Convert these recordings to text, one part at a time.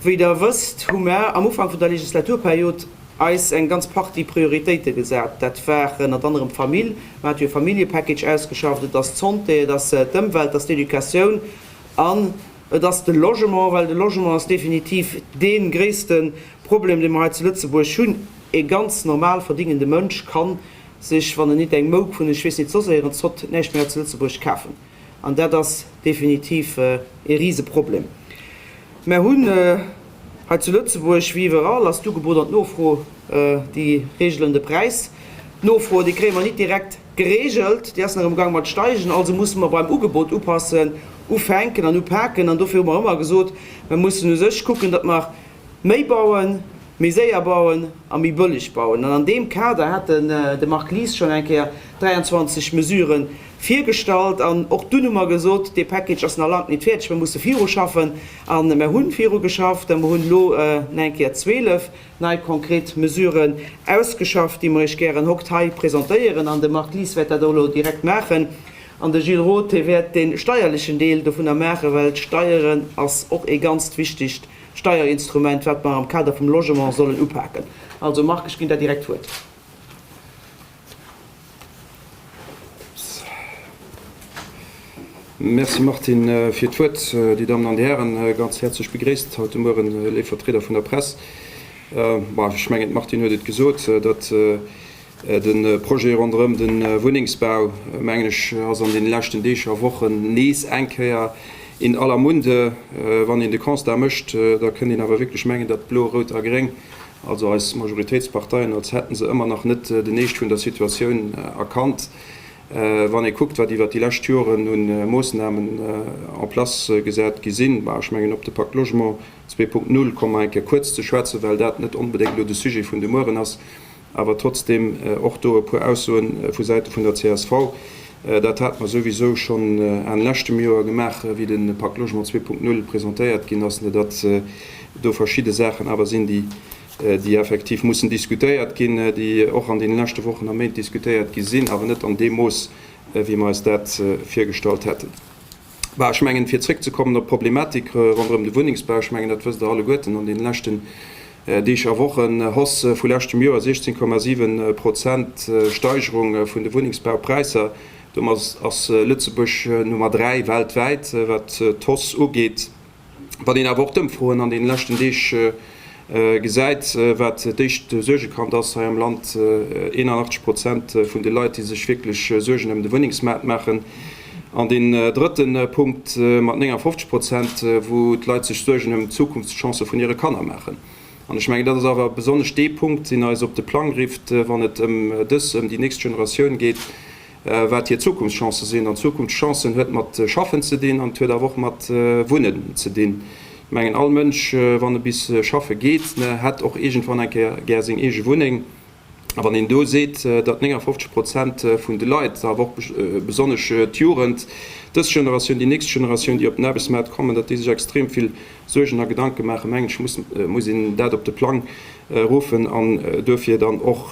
Wéi Der wësst, hu mer am Ufank vun der Legislaturperiod eis eng ganz Partie Prioritéite gesat. Dat war ënnert anerem d'Famill, mer hate jo e Familljepackage ausgeschafft, et ass d'Santé, et ass d'Ëmwelt, et ass d'Educatioun an et ass de Logement, well de Logement ass definitiv dee gréisste Problem, dee mer hei zu Lëtzebuerg hunn. E ganz normal verdingende Mënsch ka sech, wann en nit eng Mouk vun ech weess nit soss éieren Zott, näischt méi hei zu Lëtzebuerg kafen. An dat ass definitiv e Riseproblem. Mer hunn hei zu Lëtzebuerg, wéi iwwerall, ass d'Ugebot an d'Nofro, déi regelen de Präis. D'Nofro, déi kréie mer nit direkt geregelt, déi ass nach amgang mat steigen. Also musse mer beim Ugebot upassen, ufänken an upaken. An dofir hu mer ëmmer gesot, mer mussen u sech kucken, datt mer Méi bauen, méi séier bauen a méi bëlleg bauen. An an deem Kader hat de Marc Lies schonn eng Kéier 23 Mesurë virgestallt. An och dunn hu mer gesot, dee Package ass nach langt nit fäerdeg, mer musse viruschaffen. A mer hu virugeschafft a mer hunn elo nach eng Kéier 12 nei konkret Mesuren ausgeschafft, déi mer Iech gären hokt hei presentéieren. An de Marc Lies wäert dat och elo direkt maachen. An de Gilles Roth, hie wäert dee steierlechen Deel dovunner maachen, well d'Steieren ass och ee ganzt wichtegt Steierinstrument, wat mer am Kader vum Logement sollen upaken. Also Marc, ech ginn der direkt d'Wuert. Merci Martine fir d'Wuert. Dir Dammen an Dir Hären, ganz häerzlech begréisst haut de Mueren, léif Vertrieder vun der Press. Bon, ech mengen, d'Martine huet et gesot, datt De Projet ronderëm de Wunnengsbau, mengen ech, ass an deene leschten Deeg a Wochen nees eng Kéier in aller Munde. Wann een de Constat mécht, da kënnt een awer wierklech mengen, datt Blo, Rout a Gréng, also eis Majoritéitsparteien, als hätte se ëmmer nach net den Eescht vun der Situatioun erkannt. Wann ee kuckt, wat iwwert déi lescht Joren u Moossnamen en place gesat gi sinn, bah, ech mengen, op de Pacte Logement 2.0 komme mer eng Kéier kuerz ze schwätzen, well dat net onbedéngt elo de Sujet vun de Mueren ass, Awer trotzdem och do e puer Aussoen vu Säite vun der csv. Dat hate mer souwisou schonn Enn leschtem Joer gemaach, wéi de Pacte Logement 2.0 presentéiert ginn ass, datt do verschidde Saachen awer sinn, déi effektiv mussen diskutéiert ginn, déi och an deene leschte Wochen a Méint diskutéiert gi sinn, awer net an deem Mooss, wéi mer eis dat virgestallt hätten. Bah, ech mengen, fir zréckzekommen op d'Problematik ronderëm de Wunnengsbau, ech mengen, dat wësst Der alleguerten, an deene leschten Deeg a Wochen, Hausse vu leschtem Joer, 16,7 Prozent Steigerung vun de Wunnengsbaupräisser. Domat ass Lëtzebuerg Nummer 3 weltwäit, wat d'Hausse ugeet. Wann een awer och d'Ëmfroen an deene leschten Deeg gesäit, wat d'éischt Suergekand ass hei am Land, 81 Prozent vun de Leit, déi sech wierklech Suergen ëm de Wunnengsmaart maachen. An deen drëtte Punkt mat 59 Prozent, wou d'Leit sech Suergen ëm d'Zukunftschancë vun hire Kanner maachen. An ech mengen, dat ass awer besonnesch dee Punkt, deen eis op de Plang rifft, wann et ëm dës, ëm déi nächst Generatioun geet, wat hir Zukunftschancë sinn. An Zukunftschancen huet mat Schaffen ze dinn an et huet awer och mat Wunnen ze dinn. Ech mengen, all Mënsch, wann e bis schaffe geet, hätt och iergendwann eng Kéier gär seng eege Wunneng. A wann een do seet, datt 59 Prozent vun de Leit, awer och besonnesch d'Jugend, dës Generatioun, déi nächst Generatioun, déi op den Aarbechtsmaart kommen, datt déi sech extrem vill Suergen a Gedanke maachen, mengen ech, muss muss een dat op de Plang ruffen an duerfir dann och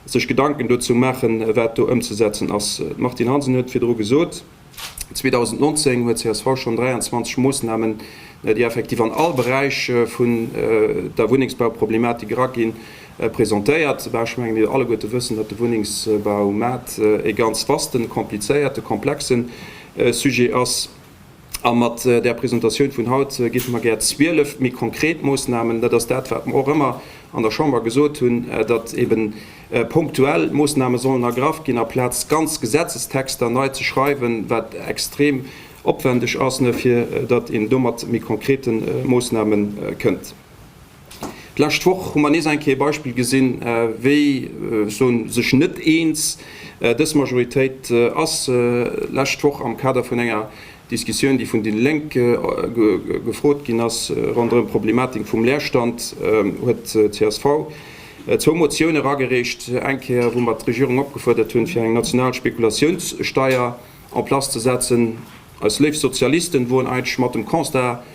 sech Gedanken dozou maachen, wat do ëmzesetzen ass. D'Martine Hansen huet virdru gesot, 2019 huet csv schonn 23 Moossnamen, déi effektiv an all Beräich vun der Wunnengsbauproblematik eraginn, presentéiert. Bah, ech menge mir alleguerte wëssen, datt de Wunnengsbaumaart e ganz vasten, komplizéierte, komplexe Sujet ass. A mat där Presentatioun vun haut géife mer gär 12 méi konkret Moossnamen, dat ass dat, wat mer och ëmmer an der Chamber gesot hunn, datt eeben punktuell Moossname sollen ergraff ginn, aplaz ganz Gesetzestexter nei ze schreiwen, wat extrem opwendeg ass, fir datt een do mat méi konkrete Moossname kënnt. D'lescht Woch hu mer nees eng Kéier e Beispill gesinn, wéi, ech soen, sech net eens dës Majoritéit ass. Lescht Woch am Kader vun enger Diskussioun, déi vun déi Lénk gefrot ginn ass, ronderëm d'Problematik vum Leerstand, huet csv zwou Motioune eragereecht. Eng Kéier, wou mer d'Regierung opgefuerdert hunn, fir eng national Spekulatiounssteier en place ze setzen. Eis léif Sozialisten woren eigentlech mat dem Constat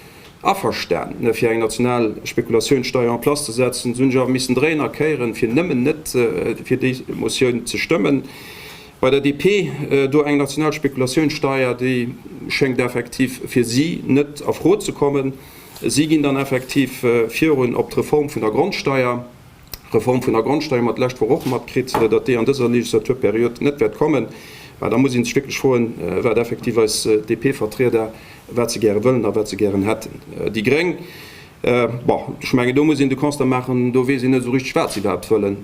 averstan, fir eng national Spekulatiounssteier en place ze setzen. Se hunn sech awer missen dréien a kéieren, fir nëmmen net fir déi Motioun ze stëmmen. Bei der DP do eng national Spekulatiounssteier, déi schéngt effektiv fir si net a Fro ze kommen. Si ginn dann effektiv virun op d'Reform vun der Grondsteier. Reform vun der Grondsteier, mer d'lescht Woch och matkritt, datt déi an dëser Legislaturperiod net wäert kommen. Mä da muss ee sech wierklech froen, wat effektiv eis DP-Vertrieder, wat se gäre wëllen a wat se gären hätten. Déi Gréng, bon, ech mengen, do muss een de Constat maachen, do weess een net esou richteg, wat se iwwerhaapt wëllen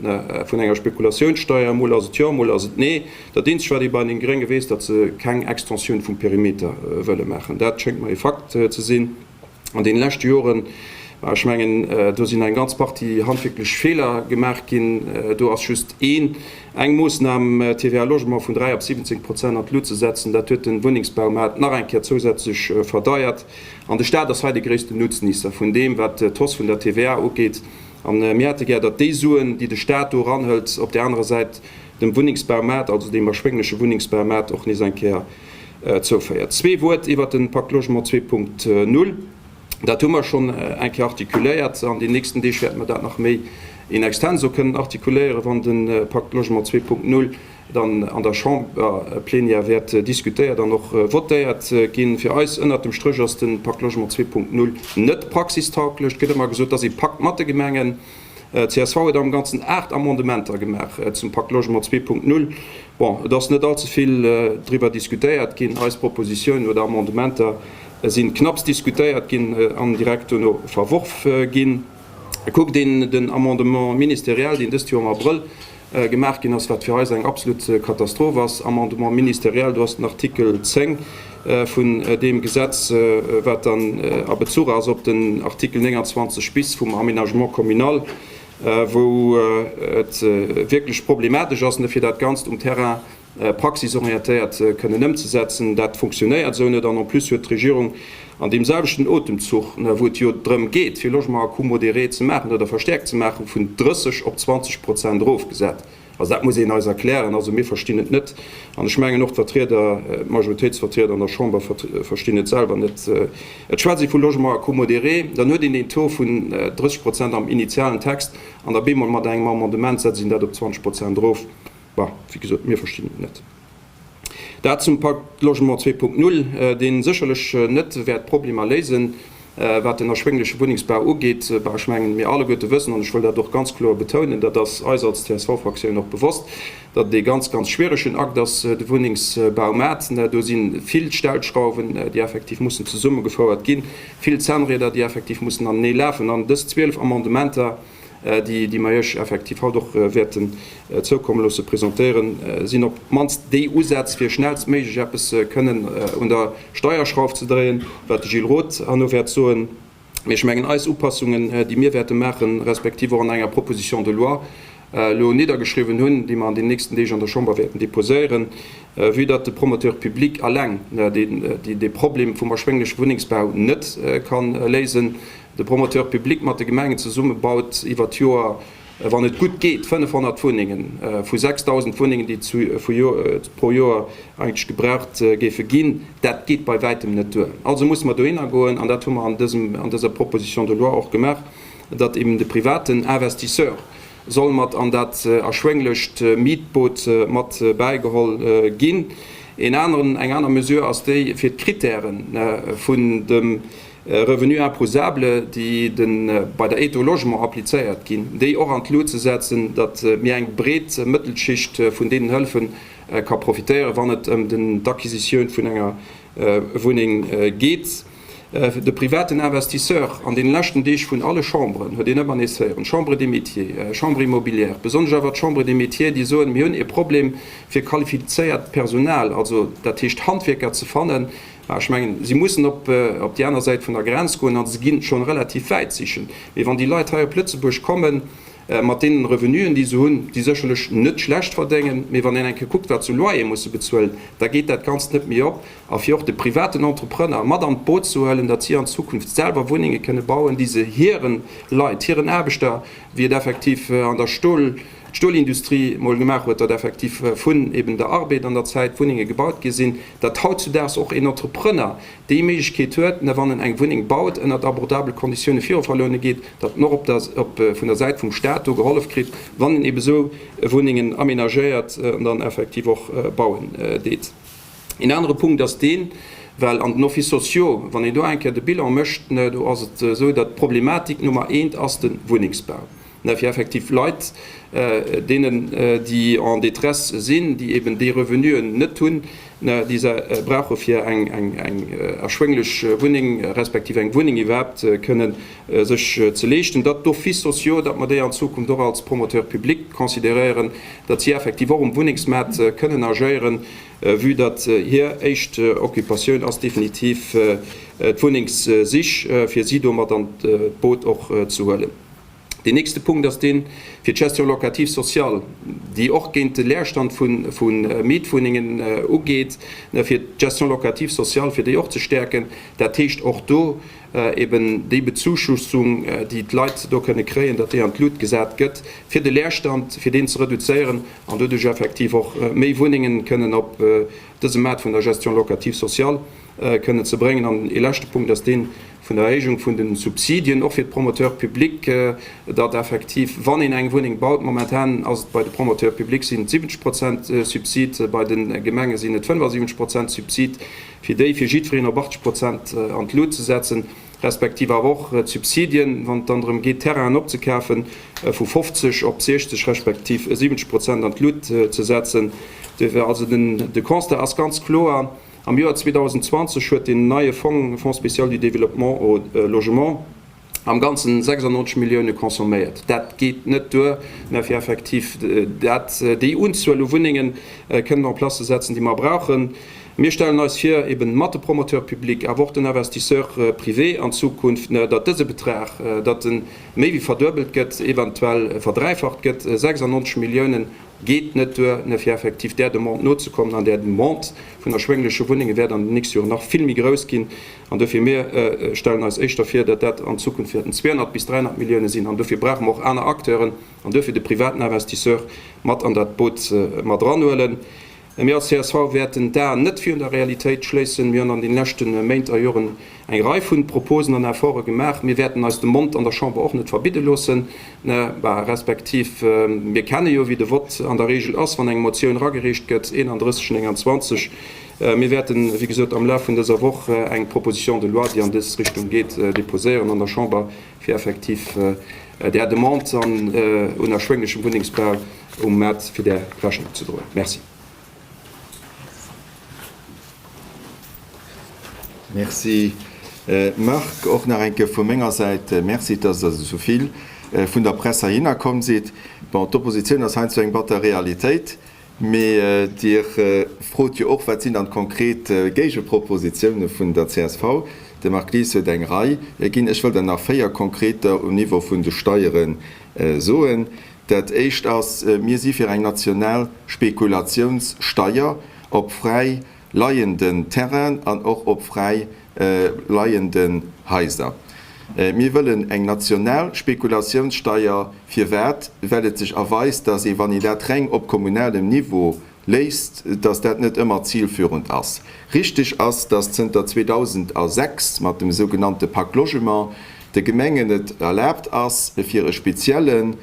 vun enger Spekulatiounssteier. Mol ass et jo, mol ass et nee. Dat eenzegt, wat ee bei den Grénge weess, datt se keng Extensioun vum Perimeter wëlle maachen. Dat schéngt mer ee Fakt ze sinn. An deene leschte Joren, mä ech mengen, do sinn eng ganz Partie handwierklech Feeler gemaach ginn. Do ass just een, eng Moossnam, TVA Logement vun 3 op 17 Prozent an d'Lut ze setzen, dat huet de Wunnengsbaumaart nach eng Kéier zousätzlech verdeiert. An de Staat ass hei de gréissten Nutzniesser vun deem, wat d'Hausse vun der TVA ugeet. A mir hätte gär, datt déi Suen, déi de Staat do eranhëlt, op där anerer Säit dem Wunnengsbaumaart, also deem erschwéngleche Wunnengsbaumaart, och nees eng Kéier zouféiert. Zwee Wuert iwwert de Pacte Logement 2.0. Dat hu mer schonn eng Kéier artikuléiert. An den nächsten Deeg wäerte mer dat nach méi in extenso kënnen artikuléieren, wann de Pacte Logement 2.0 dann an der Chamberplenière wäert diskutéiert an och votéiert ginn. Fir eis ënnert dem Stréch ass de Pacte Logement 2.0 net praxistauglech. Et gëtt ëmmer gesot, et ass ee Pakt mat de Gemengen. Csv huet am Ganzen 8 Amendementer gemaach zum Pacte Logement 2.0. Bon, et ass net allze vill driwwer diskutéiert ginn. Eis Propositiounen oder Amendementer si knapps diskutéiert ginn an direkt dono verworf ginn. Kuckt een den Amendement ministériel, deen dëst Joer am Abrëll gemaach ginn ass, wat fir eis eng absolut Katastroph ass, Amendement ministériel, do ass den Artikel 10 vun deem Gesetz, wat dann a Bezuch ass op den Artikel 29 bis vum Aménagement communal, wou et wierklech problematesch ass, fir dat Ganzt um Terrain praxisorientéiert kënnen ëmzesetzen. Dat funktionéiert esou net. An en plus huet d'Regierung an deem selwechten Otemzuch, wou et jo drëm geet, fir Logement à coût modéré ze maachen oder verstäerkt ze maachen, vun 30 op 20 Prozent erofgesat. Also dat muss een eis erklären. Also mir verstinn et net. An ech mengen och d'Vertrieder, d'Majoritéitsvertrieder an der Chamber verstinn et selwer net. Et schwätzt ee vu Logement à coût modéré, dann huet een deen Taux vun 30 Prozent am initialen Text an da bemol mat engem Amendement setzt een dat op 20 Prozent erof. Bon, wéi gesot, mir verstinn et net. Dat zum Pakt Logement 2.0, dee sécherlech net wäert d'Problemer léisen, wat den erschwéngleche Wunnengsbau ugeet. Bah, ech mengen, mir alleguerte wëssen, an ech wëll dat och ganz kloer betounen, dat ass eis als CSV-Fraktioun och bewosst, datt et ee ganz, ganz schwieregen Akt ass, de Wunnengsbaumaart. Do si vill Stellschrauwen, déi effektiv mussen zesummegefouert ginn, vill Zännrieder, déi effektiv mussen anenee lafen. An dës 12 Amendementer, déi mer Iech effektiv haut och wäerten zoukomme loosse, presentéieren, sinn op d'mannst déi Usätz, fir schnellstméiglech eppes kënnen un der Steierschrauf ze dréien, wat de Gilles Roth herno wäert soen. Mee ech mengen, eis Upassungen, déi mir wäerte maachen, respektiv och an enger Proposition de loi elo niddergeschriwwen hunn, déi mer an den nächsten Deeg an der Chamber wäerten déposéieren, vue datt de Promoteur public alleng dee Problem vum erschwéngleche Wunnengsbau net ka léisen, De Promoteur public mat de Gemengen zesumme baut iwwer d'Joer, wann et gutt geet, 500 Wunnengen vu 6.000 Wunnengen, déi pro Joer eigentlech gebraucht géife ginn. Dat geet bei wäitem net duer. Also musse mer dohinner goen, an dat hu mer an dëser Proposition de loi och gemaach, datt eben de privaten Investisseur soll mat an dat erschwénglecht Mietboot mat bäigeholl ginn. Een aneren, eng aner Mesure ass déi, fir d'Kritäre vun dem Revenu imposable, déi de bei der Aide au logement applizéiert ginn, déi och an d'Lut ze setzen, datt méi eng breet Mëttelschicht vun deenen Hëllefe ka profitéieren, wann et ëm d'Acquisitioun vun enger Wunneng geet. De privaten Investisseur, an deene leschten Deeg vun alle Chamberen huet een ëmmer nees héieren, Chambre des Métiers, Chambre immobilière, besonnesch awer d'Chambre des Métiers, déi soen, mir hunn e Problem fir qualifizéiert Personal, also dat heescht Handwierker ze fannen, Mä ech mengen, si mussen op déi aner Säit vun der Grenz goen a se ginn schonn relativ wäit sichen. Mee wann déi Leit hei op Lëtzebuerg kommen, mat deenen Revenuen, déi se hunn, déi sécherlech net schlecht verdéngen, mee wann een eng Kéier kuckt, wat se u Loyer musse bezuelen, da geet dat Ganzt net méi op. A fir och de privaten Entrepreneur mat an d'Boot ze huelen, datt si an Zukunft selwer Wunnenge kënne bauen, déi se hire Leit, hiren Aarbechter, wéi et effektiv an der Stol, d'Stolindustrie mol gemaach huet, datt effektiv vun eben der Arbed an der Zäit Wunnenge gebaut gi sinn, datt hautzudaags och een Entrepreneur déi Méiglechkeet huet, wann en eng Wunneng baut, ënnert abordabele Konditioune viruverloune geet, datt en och op der, op, vun der Säit vum Staat do gehollef kritt, wann en ebe sou Wunnengen aménagéiert an dann effektiv och bauen deet. Een anere Punkt ass deen, Well an den Offices sociaux, wann een do eng Kéier de Bilan mécht, do ass et esou, datt d'Problematik Nummer eent ass de Wunnengsbau, fir effektiv Leit, deenen, déi en détresse sinn, déi eben déi Revenuen net hunn, déi se brauche fir eng erschwénglech Wunneng, respektiv eng Wunneng iwwerhaapt kënne sech ze leeschten, datt d'Offices sociaux, datt mer déi an Zukunft och als Promoteur public consideréieren, datt si effektiv och um Wunnengsmaart kënnen agéieren, vue datt hir éischt Occupatioun ass definitiv d'Wunnengssich, fir si do mat an d'Boot och ze huelen. Deen nächste Punkt ass deen fir d'Gestion locative sociale, déi och géint de Leerstand vu Mietwunnengen ugeet, fir d'Gestion locative sociale, fir déi och ze stäerken. Dat heescht och do eben déi Bezuschussung, déi d'Leit do kënne kréien, datt déi an d'Lut gesat gëtt, fir de Leerstand, fir deen ze reduzéieren an doduerch effektiv och méi Wunnengen kënnen op dësem Maart vun der Gestion locative sociale kënnen ze bréngen. An ee leschte Punkt ass deen vun der Erhéijung vun de Subsidien, och fir d'Promoteurs publics, datt effektiv, wann een eng Wunneng baut, momentan ass et bei de Promoteurs publics sinn et 70 Prozent Subsid, bei de Gemenge sinn et 75 Prozent Subsid, fir déi fir jiddwereen op 80 Prozent an d'Lut ze setzen, respektiv awer och d'Subsidien, wann et dann drëm geet, Terrainen opzekafen, vu 50 op 60 respektiv 70 Prozent an d'Lut ze setzen. Also de Constat ass ganz kloer, Am Joer 2020 huet deen neie Fong, Fonds spécial du développement au logement, am Ganzen 96 Millioune consomméiert. Dat geet net duer, mä fir effektiv dat, déi Unzuel u Wunnengen kënnen en place ze setzen, déi mer brauchen. Mir stellen eis vir, eben mat de Promoteurs publics, awer och den Investisseurs privés an Zukunft, datt dëse Betrag, datt e méi wéi verduebelt gëtt, eventuell verdräifacht gëtt, 96 Milliounen Geet net duer, ne fir effektiv där Demande nozekommen. An där Demande vun erschwéngleche Wunnenge wäert an den nächste Joren nach vill méi grouss ginn. An dofir, mir stellen eis éischter vir, datt dat an Zukunft wäerten 200 bis 300 Millioune sinn. An dofir brauche mer och aner Acteuren an duerfir de privaten Investisseur mat an dat Boot mat eranhuelen. Mir als csv wäerten d'Aen net virun der Realitéit schléissen. Mir hunn an den leschte Méint a Joren eng Rei vu Proposen an Efforte gemaach. Mir wäerten eis de Mond an der Chamber och net verbidde loossen, respektiv mir kenne jo, wéi de Vott an der Regel ass, wann eng Motioun eragereecht gëtt, 31, 29. Mir wäerten, wéi gesot, am Laf vun dëser Woch eng Proposition de loi, déi an dës Richtung geet, déposéieren an der Chamber, fir effektiv där Demande an un erschwénglechem Wunnengsbau um Maart, fir där Rechnung ze droen. Merci. Merci Marc. Och nach eng Kéier vu menger Säit Merci, dass Der esou vill vun der Press heihinner komm sidd. Bon, d'Oppositioun ass heiansdo eng batter Realitéit. Mee Dir frot jo och, wat sinn dann d'konkret Géigepropositioune vun der csv? De Marc Lies huet eng Rei ginn. Ech wëll der nach 4 konkreter um Niveau vun de Steiere soen. Dat éischt ass, Mir si fir eng national Spekulatiounssteier op fräi leienden Terrainen an och op fräi leienden Haiser. Mir wëllen eng national Spekulatiounssteier. Firwat? Well et sech erweist, dass ee, wann een dat reng op kommunalem Niveau léist, dass dat net ëmmer zilführend ass. Richtig ass, dass zënter 2006 mat dem sougenannte Pacte Logement de Gemengen et erlaabt ass, fir e spezielle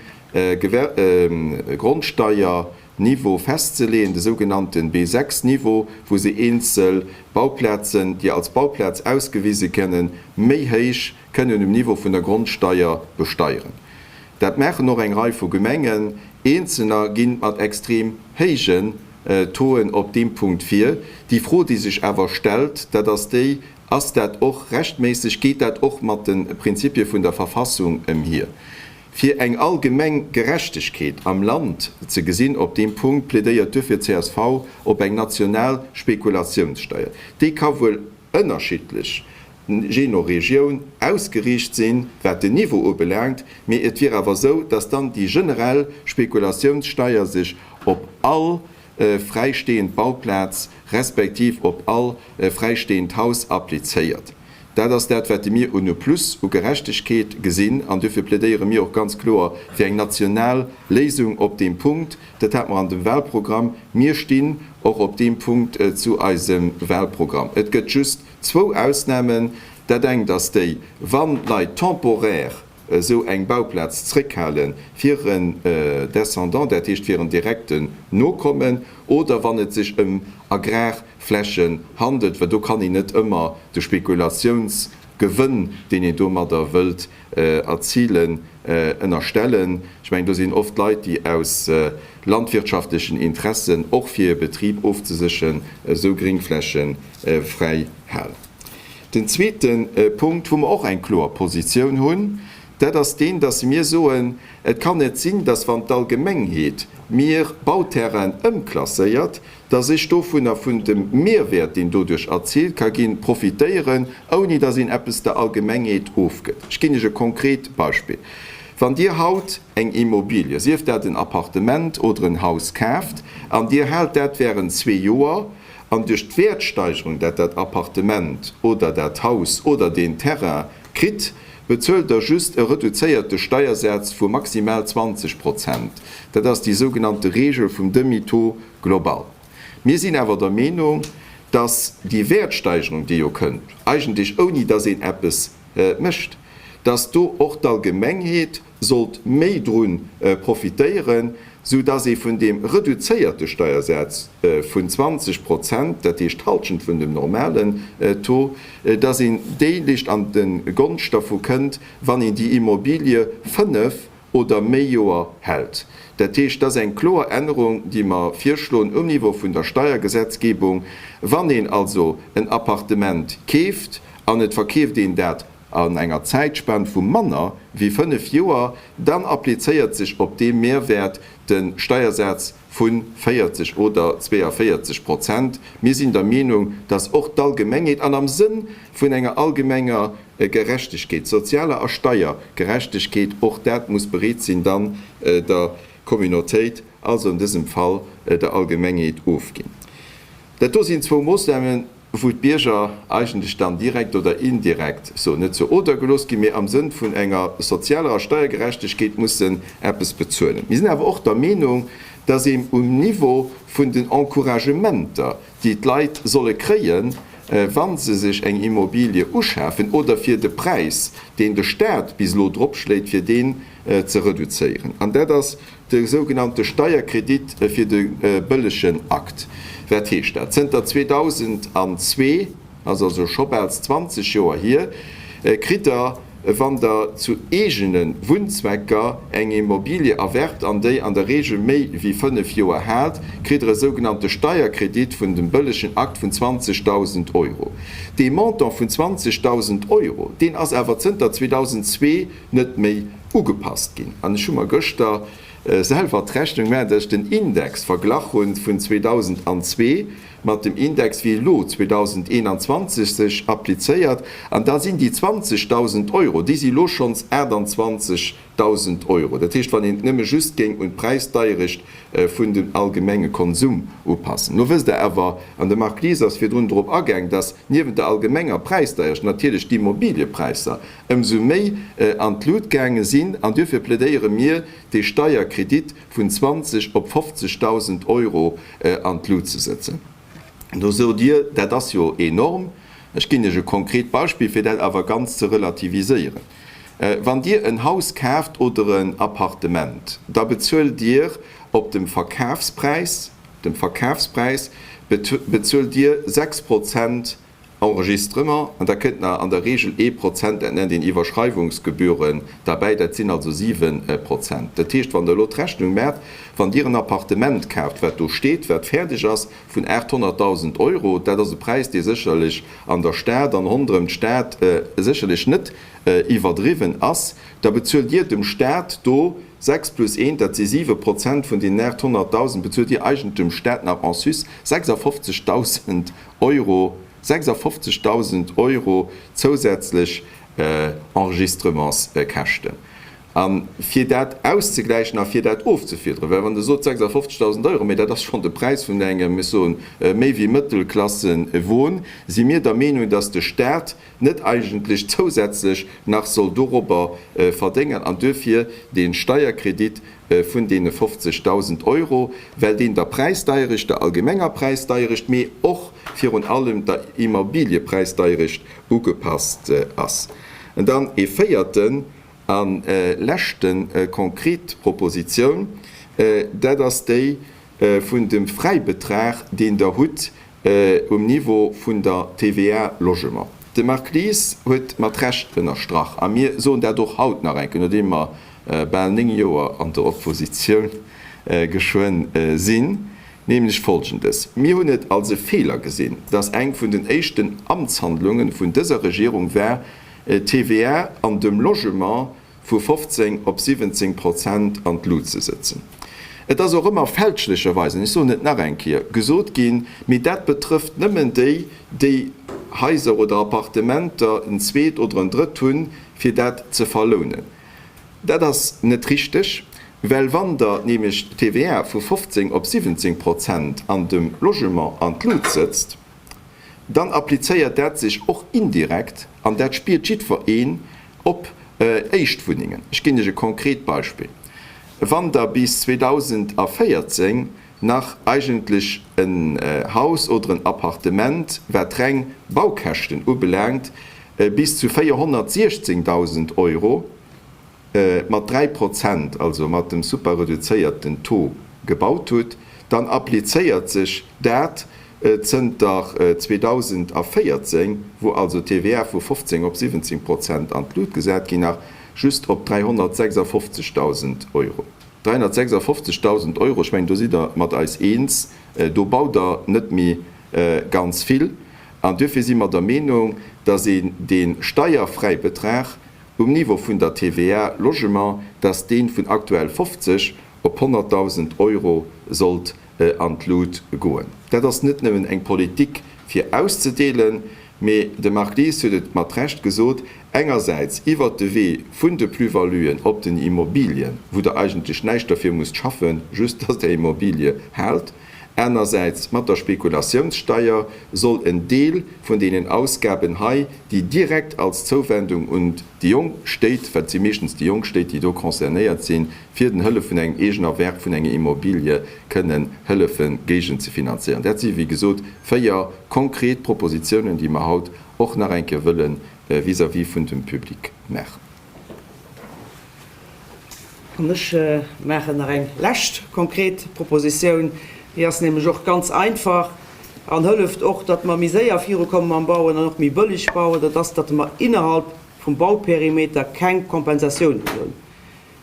Grondsteier Niveau festzeleeën, de sougenannten B6-Niveau, wou se eenzel Bauplazen, déi als Bauplaz ausgewise kënnen, méi héich kënnen um Niveau vun der Grondsteier besteieren. Dat maachen och eng Rei vu Gemengen. Eenzelner ginn mat extrem héijen Tauxen op deem Punkt vir. Déi Fro, déi sech awer stellt, dat ass déi, Ass dat och rechtméisseg? Geet dat och mat de Prinzipie vun der Verfassung emhier? Fir eng allgemeng Gerechtegkeet am Land ze gesinn op deem Punkt, plädéiert duerfir csv op eng national Spekulatiounssteier. Déi ka wuel ënnerschiddlech, jee no Regioun, ausgeriicht sinn, wat den Niveau ubelaangt, mee et wier awer esou, dass dann déi generell Spekulatiounssteier sech op all fräistehend Bauplaz respektiv op all fräistehend Haus applizéiert. Dat ass dat, wat mir un e Plus u Gerechtegkeet gesinn, an duerfir plädéiere mir och ganz kloer fir eng national Léisung op deem Punkt. Dat hate mer an dem Wahlprogramm. Mir stinn och op deem Punkt zu eisem Wahlprogramm. Et gëtt just zwou Ausnahmen. Dat engt ass déi, wann d'Leit temporaire esou eng Bauplaz zréckhale fir en Descendant, dat heescht fir en direkten Nokommen, oder wann et sech ëm agrar. Gréngflächen handelt, well do kann een net ëmmer de Spekulatiounsgewënn, deen een domadder wëllt erzilen, ënnerstellen. Ech mengen, do sinn oft Leit, déi aus landwirtschaftlechen Interessen, och fir hir Betrib ofzesécheren, esou Gréngfläche fräi halen. Den zweete Punkt, wou mer och eng kloer Positioun hunn, dat ass deen, dass mir soen, Et kann net sinn, dass wann d'Allgemengheet mir Bauterrainen ëmklasséiert, dass ech dovunner, vun dem Mehrwäert, deen doduerch erziilt ka ginn, profitéieren, ouni dass een eppes der Allgemengheet ofgëtt. Ech ginn Iech e konkret Beispill, Wann Dir haut eng Immobilie, sief dat en Appartement oder en Haus, kaaft an Dir haalt dat während zwee Joer, an duerch d'Wäertsteigerung, dat dat Appartement oder dat Haus oder deen Terrain kritt, bezuelt Der just e reduzéierte Steiersaz vu maximal 20 Prozent. Dat ass déi sougenannte Regel vum Demi-taux global. Mir sinn awer der Meenung, dass déi Wäertsteigerung, déi jo kënnt, eigentlech ouni dass een eppes mécht, dass do och d'Allgemengheet sollt méi dru profitéieren, sou dass ee vun deem reduzéierte Steiersaz vun 20 Prozent, dat heescht d'Halschent vun dem normalen Taux, dass een déilecht an de Gonscht dervu kënnt, wann een déi Immobilie fënnef oder méi Joer hält. Dat heescht, dat ass eng kloer Ännerung, déi mer virschloen um Niveau vun der Steiergesetzgebung. Wann een also en Appartement keeft an et verkeeft een dat an enger Zäitspann vu manner wéi fënnef Joer, dann applizéiert sech op dee Mehrwäert de Steiersaz vu 40 oder 42 Prozent. Mir sinn der Meenung, dass och d'Allgemengheet, an am Sënn vun enger allgemenger Gerechtegkeet, sozialer a Steiergerechtegkeet, och dat muss bereet sinn, dann der Communautéit, also an dësem Fall der Allgemengheet, ofginn. Dat do sinn zwou Moossnamen, wou d'Bierger eigentlech dann direkt oder indirekt, soen net zur Oder gelooss ginn, mee am Sënn vun enger sozialer a Steiergerechtegkeet mussen eppes bezuelen. Mir sinn awer och der Meenung, dass een um Niveau vun den Encouragementer, déi d'Leit solle kréien, wa se sech eng Immobilie uschafen, oder fir de Präis, deen de Stat bis elo dropschléit, fir deen ze reduzéieren, an dat ass De sougenannte Steierkredit fir de bëllegen Akt. Wat heescht dat? Zënter 2002, ass also scho bal 20 Joer hier, kritt Der, wann Der zu eegene Wunnzwecker eng Immobilie erwerbt an déi an der Regel méi wéi 5 Joer haalt, kritt Der e sougenannte Steierkredit vun dem bëllegen Akt vun 20.000 Euro. Dee Montant vun 20.000 Euro, deen ass awer zënter 2002 net méi ugepasst ginn. An ech hu mer gëschter selwer d'Rechnung gemaach, datt ech den Index verglach hu vun 2002 mat dem Index wéi elo 2021 sech applizéiert, an da sinn déi 20.000 Euro, déi si elo schonns 28.000 Euro. Dat heescht, wann een et nëmme just géing un d'Präisdeierecht vun dem allgemenge Konsum upassen. Elo wësst Der awer, an de Marc Lies ass virdrun drop agaang, datt niewent der allgemenger Präisdeierecht natierlech d'Immobiliëpräisser ëmsou méi an d'Lut gaange sinn an duerfir plädéiere mir, dee Steierkredit vun 20 op 50.000 Euro an d'Lut ze sëtzen. Do sot Dir, dat ass jo enorm. Ech ginn Iech e konkret Beispill, fir dat awer ganz ze relativiséieren. Wann Dir en Haus kaaft oder en Appartement, da bezuelt Dir op dem Verkafspräis, dem Verkafspräis bezuelt Dir 6 Prozent Enregistrement, an da kënnt nach an der Regel ee Prozent, dat nennt een Iwwerschreiwungsgebühren, derbäi, dat sinn also 7 Prozent. Dat heescht, wann Der elo d'Rechnung maacht, wann Dir en Appartement kaaft, wat do steet, wat fäerdeg ass, vun 800.000 Euro, dat ass e Präis, dee sécherlech an der Stad an ronderëm d'Stad sécherlech net iwwerdriwwen ass, da bezuelt Dir dem Stat do 6 plus eent, dat si 7 Prozent vun deenen 800.000, bezuelt Dir eigentlech dem Stat nach en sus 56.000 Euro, 56.000 Euro zousätzlech Enregistrementskäschten. A fir dat auszegläichen a fir dat ofzefiederen, well wann Der sot 56.000 Euro, mee dat ass schonn de Präis vun engem, ech soen, méi wéi Mëttelklassewon, si mir der Meenung, dass de Stat net eigentlech zousätzlech nach soll dorobber verdéngen an duerfir dee Steierkredit vun deene 50.000 Euro, well deen der Präisdeierecht, der allgemenger Präisdeierecht, mee och virun allem der Immobiliëpräisdeierecht ugepasst ass. An dann ee véierten a leschte konkret Propositioun, dat ass déi vun dem Fräibetrag, deen Der hutt. Um Niveau vun der TVA Logement. De Marc Lies huet mat Recht ënnerstrach, a mir soen dat och haut nach eng Kéier, nodeem mer bal 9 Joer an der Oppositioun geschwënn sinn, nämlech Folgendes, Mir hunn et als e Feeler gesinn, dass eng vun den éischten Amtshandlunge vun dëser Regierung war, d'TVA an dem Logement vu 15 op 17 Prozent an d'Lut ze sëtzen. Et ass och ëmmer fälschlecherweis, an ech soen et nach eng Kéier, gesot ginn, mee dat betrëfft nëmmen déi, déi Haiser oder Appartementer, en zweet oder en drëtt hunn, fir dat ze verlounen. Dat ass net richteg, well wann Der nämlech d'TVA vu 15 op 17 Prozent an dem Logement an d'Lut sëtzt, dann applizéiert dat sech och indirekt, an dat spiert jiddwer een, op Éischtwunnengen. Ech ginn lech e konkret Beispill, Wann Der bis 2014 nach eigentlech en Haus oder en Appartement, wat reng Baukäschten ubelaangt, bis zu 416.000 Euro mat 3 Prozent, also mat dem super reduzéierten Taux gebaut hutt, dann applizéiert sech dat zënter 2014, wou also d'TVA vu 15 op 17 Prozent an d'Lut gesat ginn ass, just op 356.000 Euro. 356.000 Euro, ech mengen do sidd Der mat eis eens, do baut Der net méi ganz vill. An duerfir si mer der Meenung, dass een dee Steierfräibetrag um Niveau vun der TVA Logement, dass dee vun aktuell 50 op 100.000 Euro sollt an d'Lut goen. Dat ass net nëmmen eng Politik fir auszedeelen, mee de Marc Lies huet et mat Recht gesot, engersäits iwwert de Wee vun de Plus-valuen op den Immobilien, wou Der eigentlech näischt derfir musst schaffen, just dass Der Immobilie haalt, anersäits mat der Spekulatiounssteier soll en Deel vun deenen Ausgaben hei, déi direkt als Zouwendung un déi jonk Stéit, well et si meeschtens déi jonk Stéit, déi do concernéiert sinn, fir den Hëllef vun engem Eegenerwerb vun enger Immobilie kënnen hëllefe géigen ze finanzéieren. Dat si wéi gesot 4 konkret Propositionen, déi mer haut och nach eng Kéier wëlle vis-à-vis vun dem Public maachen. An ech maachen nach eng lescht konkret Propositioun, déi ass nämlech och ganz einfach an hëlleft och, datt mer méi séier virukomme mam Bauen an och méi bëlleg bauen, dat ass, datt mer innerhalb vum Bauperimeter keng Kompensatioun hunn.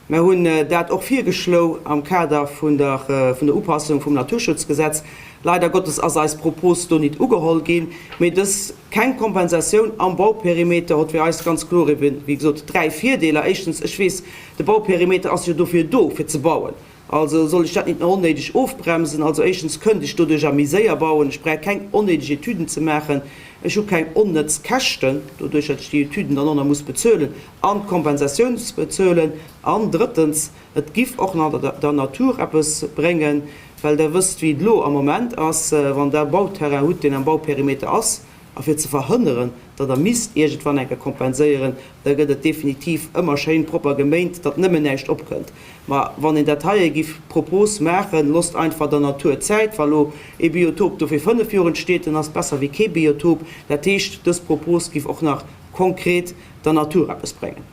Mer hunn dat och virgeschlou am Kader vun der vun der Upassung vum Naturschutzgesetz. Leider Gottes ass eis Propos do nit ugeholl ginn. Mee dës keng Kompensatioun am Bauperimeter hott fir eis ganz kloer eben, wéi gesot, 3 Virdeeler. Éischtens, ech weess, de Bauperimeter ass jo dofir do, fir ze bauen. Also soll ech dat nit nach onnéideg ofbremsen. Also éischtens kënnt ech doduercher méi séier bauen, ech bräicht keng onnéideg Etüden ze maachen, ech hu keng onnëtz Käschten, doduerch datt ech déi Etüden dann och nach muss bezuelen an d'Kompensatioun bezuelen. An drëttens, et giff och nach der Natur eppes bréngen, well Der wësst wéi et elo am Moment ass, wann Der e Bauterrain hutt, deen am Bauperimeter ass, A fir ze verhënneren, datt Der misst iergendwann eng Kéier kompenséieren, da gëtt et definitiv ëmmer schéin propper geméint, datt nëmmen näischt opkënnt. Ma wann een dat heie giff Propos maachen, losst einfach der Natur Zäit. Wa lo ee Biotop do fir 5 Joer entsteet, dann ass et besser wéi kee Biotop. Dat heescht, dës Propos giff och nach konkret der Natur eppes bréngen.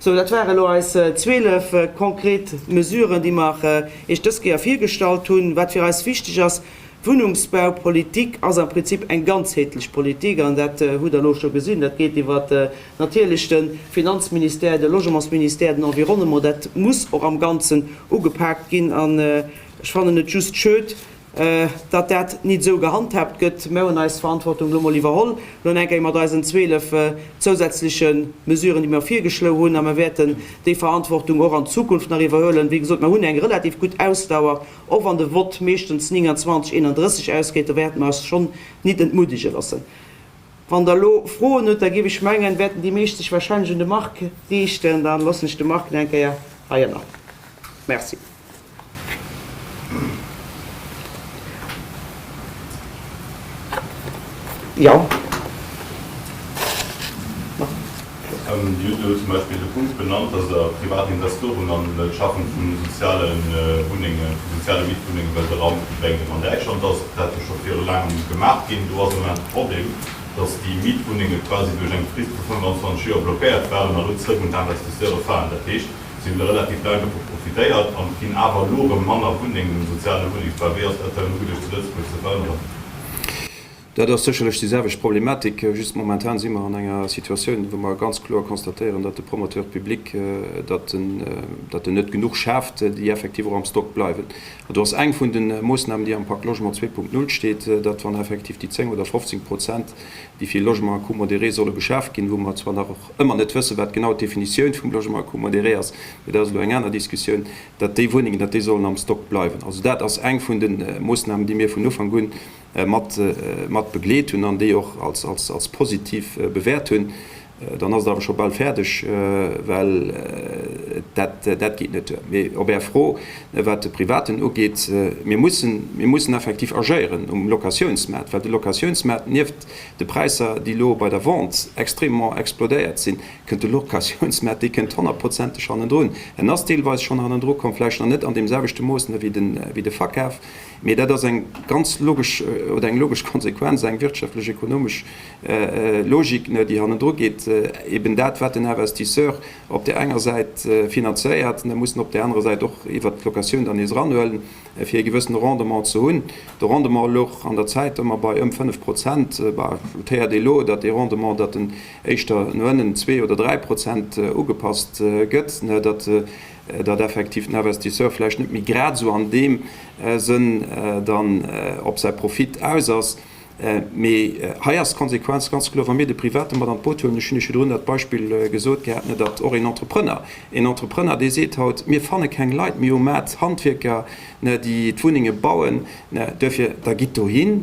Sou, dat ware lo eis 12 konkret Mesuren, déi mer Iech dës Kéier virgestallt hunn. Wat fir eis wichteg ass, D'Wunnungsbaupolitik ass am Prinzip eng ganzheetlech Politik, an dat hutt Der elo scho gesinn. Dat geet iwwer natierlech de Finanzministère, de Logementsministère, den Environnement. Dat muss och am Ganzen ugepaakt ginn. An ech fannen et just schöd, datt dat nit esou gehandhaabt gëtt. Mir hunn eis Verantwortung elo mol iwwerholl, elo eng Kéier mat eisen 12 zousätzleche Mesuren, déi mer virgeschloe hunn, a mer wäerten déi Verantwortung och an Zukunft nach iwwerhuelen. Wéi gesot, mer hunn eng relativ gutt Ausdauer, och wann de Vott meeschtens 29, 31 ausgeet. Do wäerte mer eis schonn nit entmuddege loossen. Wann Der elo Froen hutt, da géif ech mengen, wäerten déi meescht sech wahrscheinlech un de Marc riichten. Da loossen ech de Marc nach eng Kéier hei ënner. Merci. Jo. Dir hutt elo zum Beispill de Punkt benannt, dass Der privat Investoren an d'Schafung vu soziale Wunnengen, vu soziale Mietwunnenge wëllt eranbréngen. An Däitschland ass dat jo scho viru laangem gemaach ginn. Do ass am Moment de Problem, dass déi Mietwunnenge quasi duerch eng Frist vu 25 Joer blockéiert waren a lo zrëck un d'Investisseure falen. Dat heescht, Si hunn relativ laang dovu profitéiert an et ginn awer elo erëm manner Wunnengen um soziale Wunnengsbau. Wéi ass dat dann elo geduecht zu Lëtzebuerg ze verhënneren? Dat ass sécherlech déi selwecht Problematik, just momentan si mer an enger Situatioun, wou mer ganz kloer constatéieren, datt de Promoteur public, datt en, datt en net genuch schaaft, déi effektiv och am Stock bleiwen. An do ass eng vun de Moossnamen, déi am Pak Logement 2.0 steet, datt wann effektiv déi 10 oder 15 Prozent, déi fir Logement à coût modéré solle geschaaft ginn, wou mer zwar nach och ëmmer net wëssen, wat genau d'Definitioun vum Logement à coût modéré ass, mee dat ass elo eng aner Diskussioun, datt déi Wunnengen, datt déi sollen am Stock bleiwen. Also dat ass eng vun de Moossnamen, déi mir vun Ufank un mat mat begleet hunn an déi och als als als positiv bewäert hunn, dann ass et awer scho bal fäerdeg, well dat dat geet net duer. Mee op Är Fro, wat de Privaten ugeet, mir mussen mir mussen effektiv agéieren um Locatiounsmaart, well de Locatiounsmaart nieft de Präisser, déi elo bei der Vente extrêmement explodéiert sinn, kënnt de Locatiounsmaart, dee kënnt honnertprozenteg hannendrun. En ass deelweis schonn hannendru komm, vläicht nach net an deem selwechte Mooss wéi de wéi de Verkaf. Mee dat ass eng ganz logesch oder eng logesch Konsequenz, eng wirtschaftlech, ekonomesch Logik, déi hannendru geet. Eben dat, wat den Investisseur op där enger Säit finanzéiert, muss en op där anerer Säit och iwwert d'Locatioun dann nees eranhuelen, fir e gewëssene Rendement ze hunn. De Rendement louch an der Zäit ëmmer bei ëm 5 Prozent. Et héiert ee elo, datt dee Rendement, datt en éischter no ënnen zwee oder 3 Prozent ugepasst gëtt, datt datt effektiv den Investisseur vläicht net méi grad esou an deem Sënn dann op säi Profit aus ass. Mee hei ass d'Konsequenz ganz kloer, wa mir de Private mat an d'Boot huelen, ech hunn Iech virdrun dat Beispill gesot gehat, datt och een Entrepreneur, een Entrepreneur, dee seet haut, mir fanne keng Leit méi um Maart, Handwierker, déi d'Wunnenge bauen, duerfir da gitt dohin,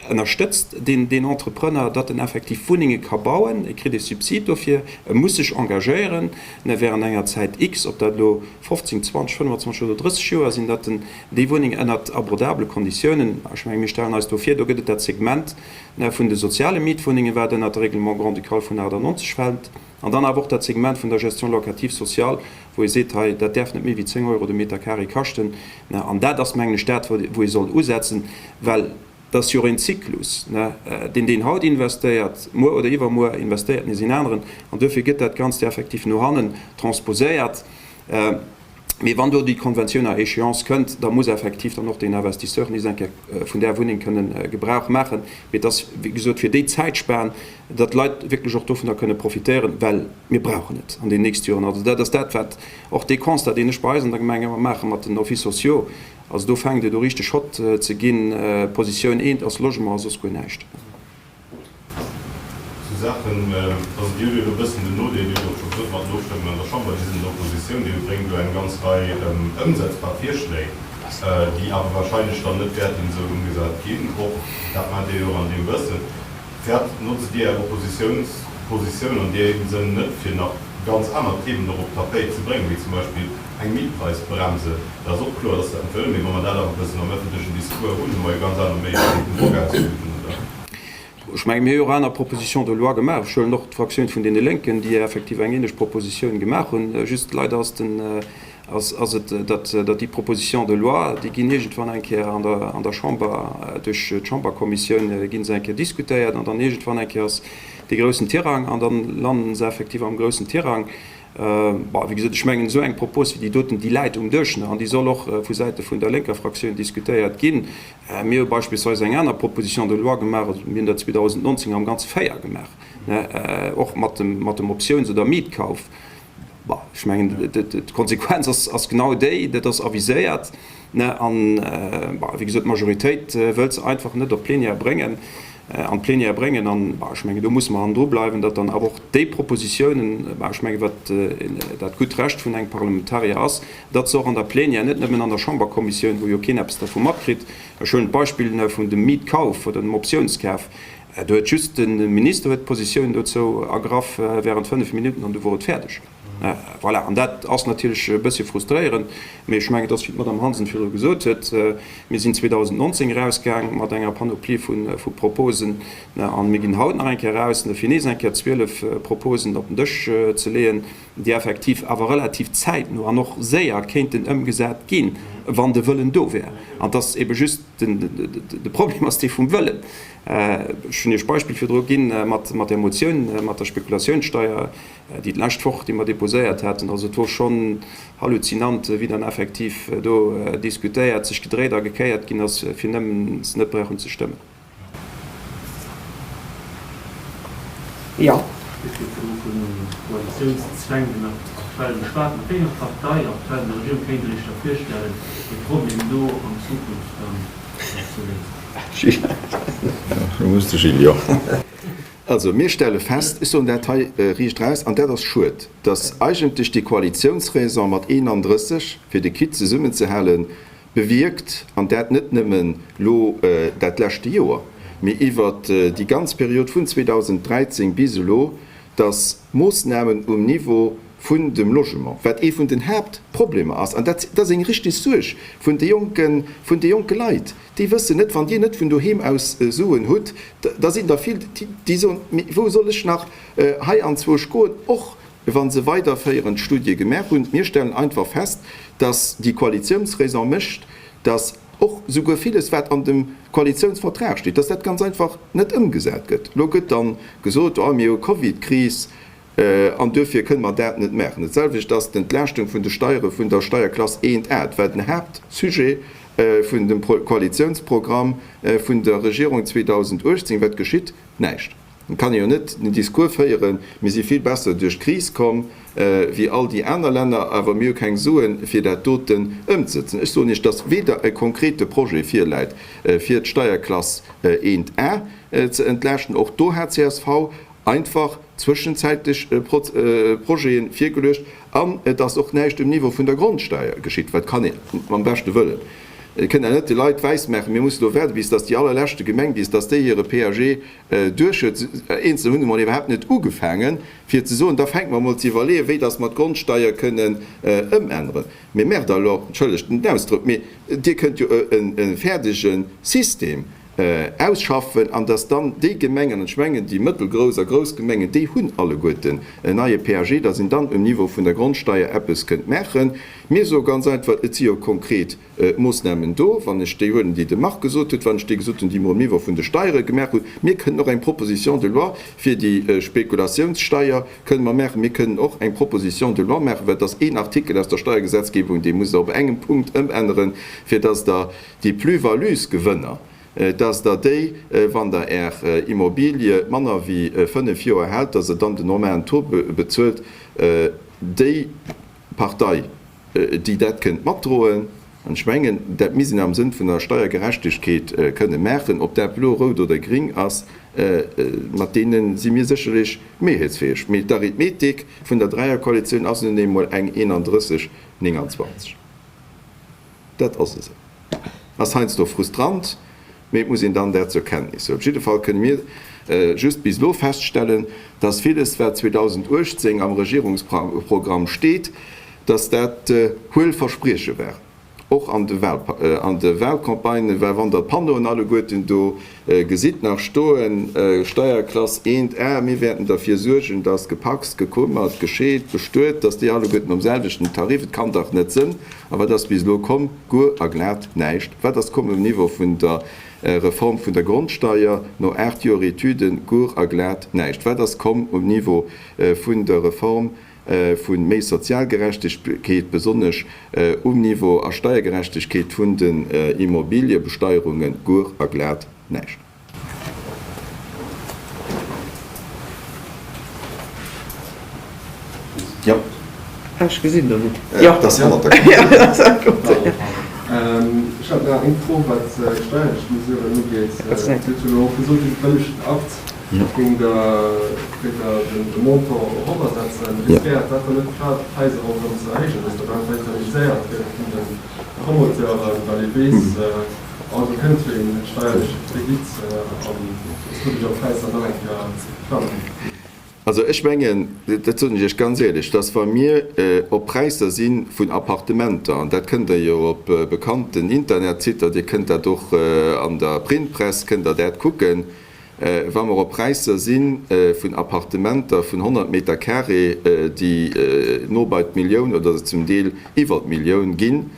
Ënnerstëtzt deen deen Entrepreneur, datt en effektiv Wunnenge ka bauen. E kritt e Subsid dofir. E muss sech engagéieren während enger Zäit X, ob dat elo 15, 20, 25 oder 30 Joer sinn, datt en déi Wunneng ënnert abordabele Konditiounen, ech menge mir stellen eis do vir, do gëtt et dat Segment vun de soziale Mietwunnengen, wat ënnert de Règlement grand-ducal vun 98 fält, an dann awer och dat Segment vun der Gestion locative sociale, wou ee seet, hei dat däerf net méi wéi 10 Euro de Meter carré kaschten. An dat ass, mengen ech, dat, wou ee soll usetzen, well dat ass jo och een Zyklus. Deen, deen haut investéiert, muer oder iwwermuer investéiert nees een aneren. An duerfir gëtt dat Ganzt effektiv no hannen transposéiert. Mee wann do déi Konventioun à échéance kënnt, da muss effektiv dann och deen Investisseur nees eng Kéier vun där Wunneng kënnen Gebrauch maachen. Mee et ass, wéi gesot, fir déi Zäitspan, datt d'Leit wierklech och dovunner kënne profitéieren, well mir brauchen et an den nächste Joren. Also dat ass dat, wat och dee Constat, deen ech bei eis an der Gemeng ëmmer maache mat den Offices sociaux. Also do fänkt et u richteg hot ze ginn. Positioun eent ass Logement a soss guer näischt. Sou Saachen, also Dir hutt jo elo e bëssen den Nodeel, Dir hutt och scho gesot, mat den Ofstëmmungen an der Chamber, Dir sidd an der Oppositioun, Dir bréngt elo eng ganz Rei ëmsetzbar Virschléi, déi awer wahrscheinlech dann net wäerten esou ëmgesat ginn. Och dat maacht Dir jo och an deem Wëssen. Wäert, notzt Dir Är Oppositiounspositioun an deem Sënn net, fir nach ganz aner Themen och op d'Tapéit ze bréngen, wéi zum Beispill eng Mietpreisbremse? Dat ass och kloer, dass dat net wëll, mee wa mer dat awer e bëssen am ëffentlechen Discours hunn, hu mer jo ganz aner Méiglechkeeten, Drock auszeüben, oder? Ech mengen, mir hu jo och aner Propositions de loi gemaach. Ech huelen och d'Fraktioun vun deene Lénken, déi effektiv eng ähnlech Propositioun gemaach hunn. Just leider ass den, ass, ass et, datt, datt déi Propositions de loi, déi ginn iergendwann eng Kéier an der, an der Chamber duerch d'Chamberkommissioun gi se eng Kéier diskutéiert an dann iergendwann eng Kéier ass dee groussen Tirang an dann landen se effektiv am groussen Tirang. Bon, wéi gesot, ech mengen, esou eng Propos wéi déi doten, déi läit um Dësch, ne, an déi soll och vu Säite vun der lénker Fraktioun diskutéiert ginn. Mir hu beispillsweis eng aner Proposition de loi gemaach, also mir hunn der 2019 am Ganze 4 gemaach, ne, och mat dem, mat dem Optiouns oder Mietkauf. Bon, ech mengen, d'Konsequenz ass, ass genau déi, dat ass aviséiert, ne, an, bon, wéi gesot, d'Majoritéit wëllt se einfach net op d'Plenière bréngen, an d'Plenière bréngen. An, bon, ech mengen, do musse mer hannendru bleiwen, datt dann awer och déi Propositionen, bon, ech mengen, wat dat gutt Recht vun engem Parlamentarier ass, datt se och an der Plenière, net nëmmen an der Chamberkommissioun, wou jo keen eppes dervu matkritt, ech huelen d'Beispill vun dem Mietkauf oder dem Optiounskaf, do huet just de Minister huet d'Positioun dozou ergraff während 5 Minutten an du wor et fäerdeg. Voilà, an dat ass natierlech e bëssche frustréierend, mee ech mengen, et ass, wéi d'Madame Hansen virdru gesot huet, mir sinn 2019 erausgaang mat enger Panoplie vu Proposen a mir ginn haut nach eng Kéier eraus, fir nees eng Kéier 12 Proposen op den Dësch ze leeën, déi effektiv awer relativ zäitno an och séier kéinten ëmgesat ginn, wann de Wëllen do wär. An et ass ebe just den, de Problem ass dee vum Wëllen. Ech hunn Iech d'Beispill virdru ginn mat där Motioun mat der Spekulatiounssteuer, déi d'lescht Woch, déi mer déposéiert haten. Also et wor schonn halluzinant, wéi dann effektiv do diskutéiert, sech gedréit a gekéiert ginn ass, fir nëmmen se net brauchen ze stëmmen. Jo. Dir hutt virdru vu Koalitiounszwäng den aktuell geschwat. Mat wéi enger Partei aktuell an der Regierung kéint Der Iech da virstellen, dee Problem do an Zukunft dann ze léisen? Gilles, Lo muss de Gilles, jo. Also, mir stelle fest, ech soen dat hei riicht eraus, an dat ass schued, datt eigentlech déi Koalitionsraison mat 31, fir de Kitt zesummenzehalen, bewierkt, an dat net nëmmen elo dat leschte Joer, mee iwwert déi ganz Period vun 2013 bis elo, datt Moossnamen um Niveau vun dem Logement, wat ee vun den Haaptproblemer ass, an dat ass eng richtig Suerg vun de jonken, vun de jonke Leit, déi wëssen net, wann Dir net vun doheem aus Suen hutt, da sinn der vill, déi soen, mee wou soll ech nach hei anzwousch goen, och wa se weiderféierend Studie gemaach hunn. Mir stellen einfach fest, dass déi Koalitiounsraison mécht, dass och souguer villes, wat an dem Koalitiounsvertrag steet, dass dat ganz einfach net ëmgesat gëtt. Elo gëtt da gesot, oh mir hu Covid-Kris an duerfir kënne mer dat net maachen. Dat selwecht ass d'Entlaaschtung vun de Steiere vun der Steierklass 1A. Dat war den Haaptsujet vun dem Koalitiounsprogramm vun der Regierung 2018. Wat geschitt? Näischt. Et kann ee jo net den Discours féieren, mir si vill besser duerch d'Kris komm wéi all déi aner Länner, awer mir hu keng Suen, fir dat doten ëmzesëtzen. Ech soen Iech, datt weder e konkrete Projet virläit, fir d'Steierklass 1A ze entlaaschten, och do hat csv einfach zwëschenzäitlech Projete virgeluecht, an et ass och näischt um Niveau vun der Grondsteier geschitt. Wat kann ee mam beschte Wëllen, et kënnt een net de Leit wäismaachen, mir mussen elo waarden, bis datt déi allerleschte Gemeng, bis datt déi hire PAG Duerch huet. Eenzel hunn emol iwwerhaapt net ugefaangen, fir ze soen, da fänke mer emol ze iwwerleeën, wéi dass mer d'Grondsteier kënnen ëmänneren. Mee merde alors, entschëllegt den Ausdrock, mee Dir kënnt jo e fäerdege System ausschaffen, an dass dann déi Gemengen, an ech mengen déi mëttelgrouss a grouss Gemengen, déi hunn alleguerten en neie PAG, dass een dann um Niveau vun der Grondsteier eppes kënnt maachen. Mir soe ganz einfach, et si jo konkret Moossnamen do, wann ech déi huelen, déi de Marc gesot huet, wann ech déi gesot hunn, déi mer um Niveau vun de Steiere gemaach hunn. Mir kënnen och eng Proposition de loi fir déi Spekulatiounssteier kënnen mer maachen. Mir kënnen och eng Proposition de loi maachen, well et ass een Artikel aus der Steiergesetzgebung, dee musst Der op engem Punkt ëmänneren, fir dass Der déi Plus-values-Gewënner, dass Der déi, wann Der Är Immobilie manner wéi fënnf Joer haalt, dass Der dann den normalen Taux bezuelt. Déi Partei, déi dat kënnt matdroen, an ech mengen, dat misst een am Sënn vun der Steiergerechtegkeet kënne maachen, ob dat blo, rout oder gring ass, mat deene si mir sécherlech mehrheetsfäeg. Mee d'Arithmetik vun der Dräierkoalitioun ass nun eemol eng 31, 29. Dat ass esou. Ass heiansdo frustrant, mee et muss een dann dat zur Kenntnis huelen. Op jidde Fall kënne mir just bis elo feststellen, dass villes, wat 2018 am Regierungsprogramm steet, dass dat huel Versprieche waren, och an de Wahlcampagnen, well wann Der d'Panneauen alleguerten do gesitt nach stoen, Steierklass 1 A, mir wäerten derfir suergen, dass gepacst, gekummert, gescheet, bestuet, dass déi alleguerten nom selwechten Tarif, et kann dach net sënn. A wat ass bis elo komm? Guer a glat näischt. Wat ass komm um Niveau vun der Reform vun der Grondsteier no 8 Joer Etüden? Guer a glat näischt. Wat ass komm um Niveau vun der Reform vu méi Sozialgerechtegkeet, besonnesch um Niveau a Steiergerechtegkeet vun den Immobiliëbesteierungen? Guer a glat näischt. Jo. Ech gesinn do net. Jo. Dat ass hannert der Kamera. Ech hat nach eng Fro, wat d'steierlech Mesuren ugeet. Dir hutt jo elo och gesot, dee wëllegen Akt géing Der, géing Der de Montant eroversetzen. Riskéiert dat dann net grad d'Präisser och erëm ze erhéijen, dass dat einfach internaliséiert gëtt vun de Promoteuren, well ee weess, Also kënnt jo een steierleche Kredit an et huet ech Präisser nach eng Kéier klammen. Also ech mengen, dat soen ech Iech ganz éierlech, dass wa mir op Präisser si vun Appartementer, an dat kënnt Der jo op bekannten Internetsitter, Dir kënnt dat och an der Printpress kënnt Der dat kucken, wa mer op Präisser si vun Appartementer vun 100 Meter carré, déi no bei d'Millioun oder zum Deel iwwer d'Millioun ginn,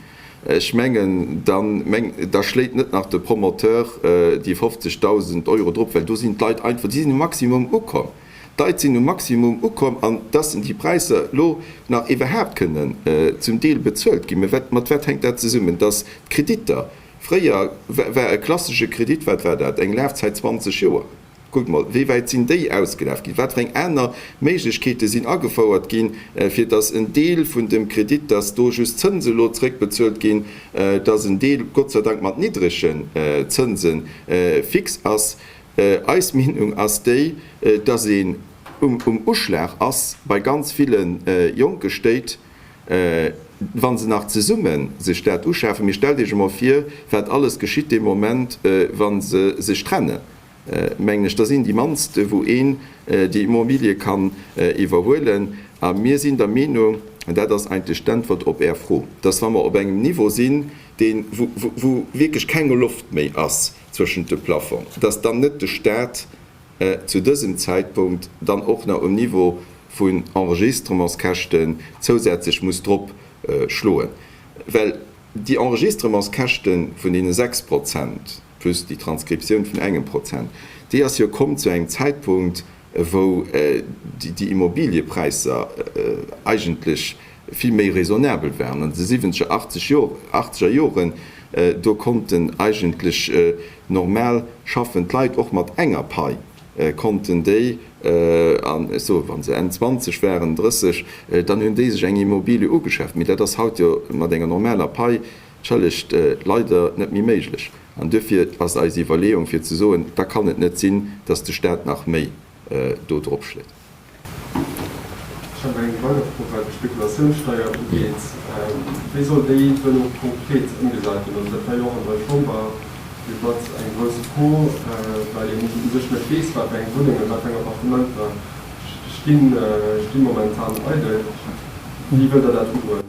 Ech mengen, dann, da schléit net nach de Promoteur déi 50.000 Euro drop, well do sinn d'Leit einfach, déi sinn um Maximum ukomm. D'Leit sinn um Maximum ukomm an dass déi Präisser elo nach iwwerhaapt kënnen zum Deel bezuelt ginn. Mä wat, mat wat hänkt dat zesummen? Dass d'Kreditter, fréier war e klassesche Kredit, wat war dat, eng Lafzäit 20 Joer. Kuckt mol, wéi wäit sinn déi ausgelaf ginn? Wat fir eng aner Méiglechkeete sinn agefouert ginn, fir dass en Deel vun dem Kredit, dass do just d'Zënse elo zréckbezuelt ginn, dass en Deel, Gott sei Dank mat niddregen Zënse fix ass. Eis Meenung ass déi, dass een um Uschlag ass bei ganz ville jonke Stéit, wa se nach zesumme sech dat uschafen. Mee stellt Iech emol vir, wat alles geschitt dee Moment, wa se sech trennen. Mengen ech, da sinn déi mannst, wou een déi Immobilie kann iwwerhuelen. A mir sinn der Meenung, an dat ass eigentlech d'Äntwert op Är Fro, dass wa mer op engem Niveau sinn, deen, wou wierklech keng Loft méi ass zwëschent de Plafong, dass dann net de Stat zu dësem Zäitpunkt dann och nach um Niveau vun Enregistrementskäschten zousätzlech muss drop schloen, well déi Enregistrementskäschte vun deene 6%, plus déi Transkriptioun vun engem Prozent, déi ass jo komm zu engem Zäitpunkt, wou déi Immobiliëpräisser eigentlech vill méi raisonnabel waren. An de siwwenzeger, achtzeger Joren, do konnten eigentlech normal schaffend Leit och mat enger Pai, konnten déi, an ech soen, wa se Enn 20 waren, 30, dann hunn déi sech eng Immobilie ugeschaaft. Mee dat ass haut jo mat enger normaler Pai Entschëllegt, leider net méi méiglech. An duerfir ass eis Iwwerleeung fir ze soen, da kann et net sinn, dass de Stat nach méi do drop schléit. Ech hat nach eng weider Fro, wat d'Spekulatiounssteier ugeet. Wéi soll déi duerno konkret ëmgesat ginn? Also dat war jo och an der Chamberdebatt eng grouss Fro, well een u sech net weess, wat fir eng Wunnengen, wat fir eng Appartementer stinn momentan eidel. Wéi wëllt Der dat ugoen?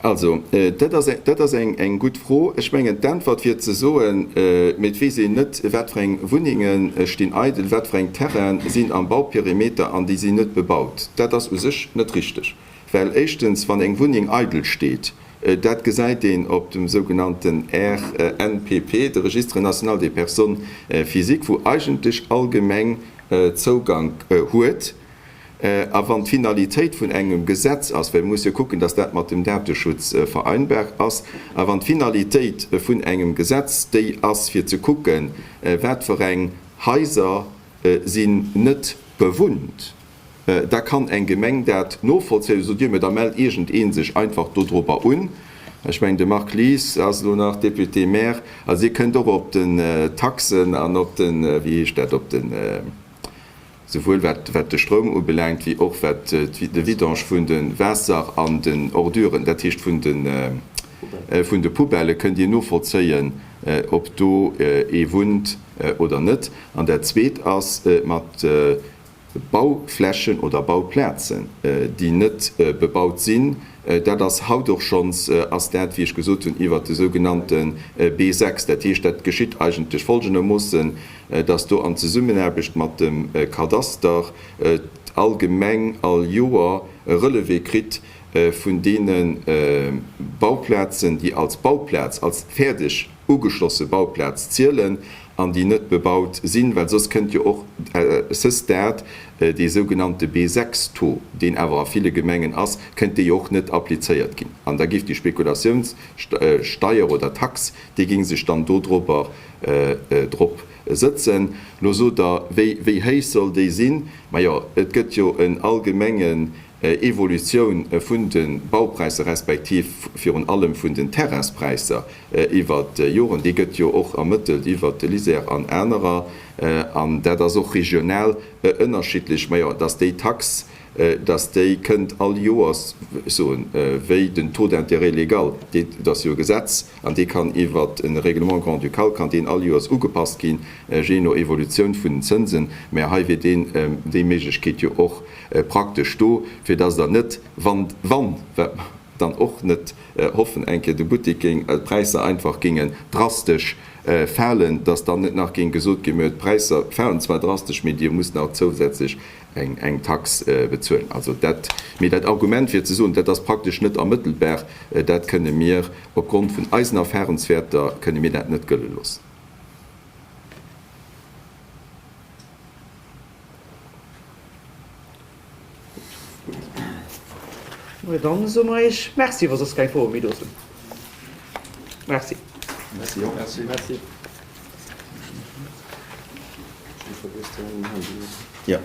Also, dat ass, dat ass eng, eng gutt Fro. Ech mengen, d'Äntwert wier ze soen, mee et weess een net, wat fir eng Wunnenge stinn eidel, wat fir eng Terraine sinn am Bauperimeter an déi sinn net bebaut. Dat ass u sech net richteg, well éischtens, wann eng Wunneng eidel steet, dat gesäit een op dem sougenannten RNPP, de Registre national des personnes physiques, wou eigentlech all Gemeng Zougank huet. A wann d'Finalitéit vun engem Gesetz ass, well mir musse jo kucken, dass dat mat dem Dateschutz vereinbar ass, a wann d'Finalitéit vun engem Gesetz déi ass, fir ze kucken, wat fir eng Haiser sinn net bewunnt, da kann eng Gemeng dat novollzéien. Sot Dir mir, da mellt iergendee sech einfach dodrober un. Ech mengen, de Marc Lies ass elo nach Député-maire. Also Dir kënnt och op den Taxen an op den, wéi heescht dat, op den, souwuel wat wat de Stroum ubelaangt wéi och wat de Vidange vun de Waasser an den Orduren, dat heescht vun de vun de Poubellë kënnt Dir novollzéien, ob do ee wunnt oder net. An dat Zweet ass mat Bauflächen oder Bauplazen, déi net bebaut sinn, dat ass haut och schonns, ass dat, wéi ech gesot hunn, iwwert de sougenannte B6. Dat heescht, dat geschitt eigentlech folgendermoossen, dass do an Zesummenaarbecht mat dem Kadaster all Gemeng all Joer e Relevé kritt vun deene Bauplazen, déi als Bauplaz, als fäerdeg ugeschlosse Bauplaz zielen an déi net bebaut sinn, well soss kënnt jo och ce stade dee sougenannte B6-Taux, deen awer a ville Gemengen ass, kënnt dee jo och net applizéiert ginn. An da géif déi Spekulatiounssteier oder Tax, déi géing sech dann dodrobber drop sëtzen. Lo sot Der, wéi, wéi héich soll déi sinn? Majo, et gëtt jo en allgemengen Evolutioun vun de Baupräisser respektiv virun allem vun den Terrainspräisser iwwert d'Joren. Déi gëtt jo och ermëttelt iwwert de LISER an anerer. An dat ass och regional ënnerschiddlech. Majo, dass déi Tax dass déi kënnt all Joers, ech soen, wéi den Taux d'intérêt légal, dee, dat ass jo e Gesetz, an dee kann iwwert e Règlement grand-ducal kann deen all Joers ugepasst ginn, jee no Evolutioun vun den Zënsen. Mä hei wier deen, déi Méiglechkeet jo och praktesch do, fir dass Der net, wann, wann, wat mer dann och net hoffen, eng Kéier de Buttek géing, d'Präisser einfach géingen drastesch falen, dass dann net nach géing gesot ginn, Mä d'Präisser falen zwar drastesch, mee Dir musst nach zousätzlech eng Tax bezuelen. Also dat, mee dat Argument fir ze soen, dat ass praktesch net ermëttelbar, dat kënne mir opgrond vun eisen Erfahrungswäerter kënne mir dat net gëlle loossen. Dann soe mer Iech Merci, wa soss keng Froe méi do sinn. Merci. Merci och. Merci. Jo.